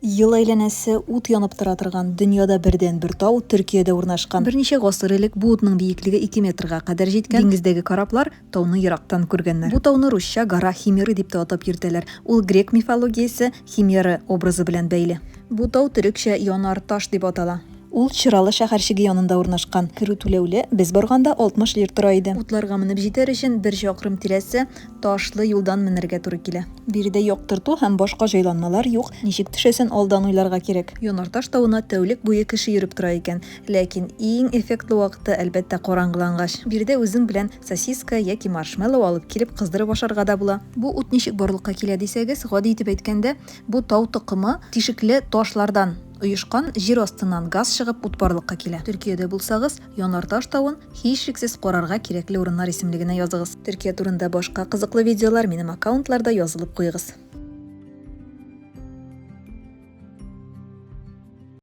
Ел әйләнәсе ут янып тора торган дөньяда бердәнбер тау Төркиядә урнашкан. Берничә гасыр элек бу утның биеклеге 2 метрга кадәр җиткән. Диңгездәге кораблар тауны ерактан күргәннәр. Бу тауны русча гора Химеры дип тә атап йөртәләр. Ул грек мифологиясе Химера образы белән бәйле. Бу тау төрекчә Янар таш дип атала. Ул Чыралы шәһәрчеге янында урнашкан. Керү түләүле, без барганда 60 лир тора иде. Утларга менеп җитәр өчен бер чакрым тирәсе ташлы юлдан менәргә туры килә. Биредә яктырту һәм башка җайланмалар юк, ничек төшәсен алдан уйларга кирәк. Янарташ тавына тәүлек буе кеше йөреп тора икән. Ләкин иң эффектлы вакыты, әлбәттә, караңгылангач. Биредә үзең белән сосиска яки маршмеллоу алып килеп кыздырып ашарга да була. Бу ут ничек барлыкка килә дисәгез, гади итеп әйткәндә, бу тау токымы тишекле ташлардан оешкан, җир астыннан газ чыгып ут барлыкка килә. Төркиядә булсагыз, Янарташ тавын һичшиксез карарга кирәкле урыннар исемлегенә языгыз. Төркия турында башка кызыклы видеолар минем аккаунтларда язылып куегыз.